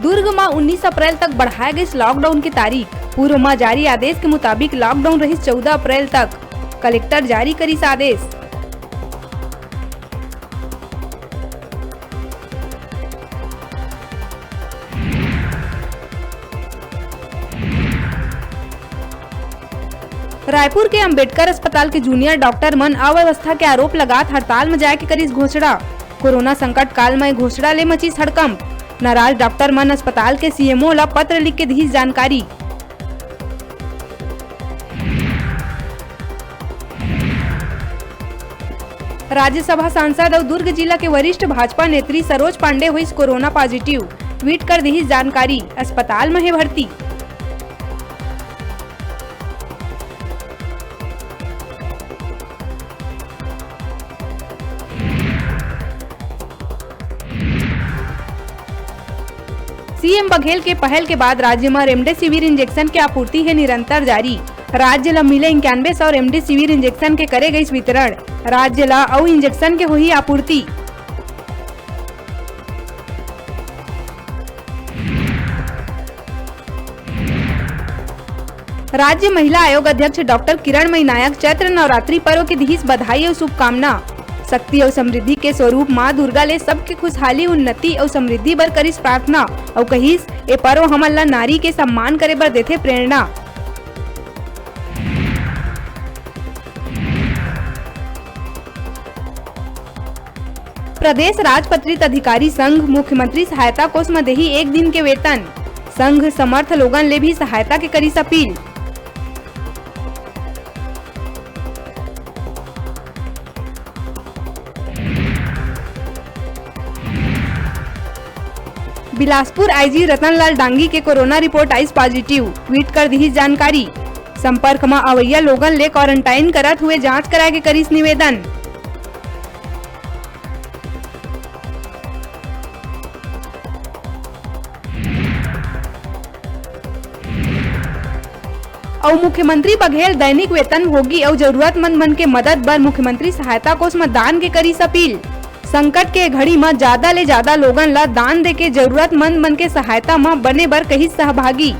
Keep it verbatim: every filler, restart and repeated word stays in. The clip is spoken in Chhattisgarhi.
दुर्ग म उन्नीस अप्रैल तक बढ़ाए गइस लॉकडाउन के तारीख। पूर्व म जारी आदेश के मुताबिक लॉकडाउन रहिस चौदह अप्रैल तक। कलेक्टर जारी करिस आदेश। रायपुर के अंबेडकर अस्पताल के जूनियर डॉक्टर मन अव्यवस्था के आरोप लगात हड़ताल म जाय के करिस घोषणा। कोरोना संकट काल म ए घोषणा ले मचिस हड़कंप। नाराज डॉक्टर मन अस्पताल के सीएमओ ला पत्र लिख के दिहिस जानकारी। राज्यसभा सांसद अउ दुर्ग जिला के वरिष्ठ भाजपा नेत्री सरोज पांडे होइस कोरोना पॉजिटिव, ट्वीट कर दिहिस जानकारी, अस्पताल म हे भर्ती। सीएम बघेल के पहल के बाद राज्य म रेमडेसिविर इंजेक्शन के आपूर्ति हे निरंतर जारी। राज्य ल मिले इक्यानवे सौ रेमडेसिविर इंजेक्शन के करे गइस वितरण। राज्य ल अउ इंजेक्शन के होही आपूर्ति। राज्य महिला आयोग अध्यक्ष डॉक्टर किरणमयी नायक चैत्र नवरात्रि पर्व के दिहिस बधाई अउ शुभकामना। शक्ति अउ समृद्धि के स्वरूप मां दुर्गा ले सबके खुशहाली, उन्नति अउ समृद्धि बर करिस प्रार्थना अउ कहिस, ए पर्व हमन ला नारी के सम्मान करे बर देथे प्रेरणा। प्रदेश राजपत्रित अधिकारी संघ मुख्यमंत्री सहायता कोष म देही एक दिन के वेतन। संघ समर्थ लोगन ले भी सहायता के करिस अपील। बिलासपुर आईजी रतनलाल डांगी के कोरोना रिपोर्ट आइस पॉजिटिव, ट्वीट कर दिहिस जानकारी। संपर्क म अवइया लोगन ले क्वारंटाइन करत हुए जांच कराए के करिस निवेदन। अउ मुख्यमंत्री बघेल दैनिक वेतन भोगी अउ जरूरतमंद मन के मदद बर मुख्यमंत्री सहायता कोष म दान के करिस अपील। संकट के घड़ी म जादा ले जादा लोगन ल दान देके जरूरतमंद मन के सहायता म बने बर कहिस सहभागी।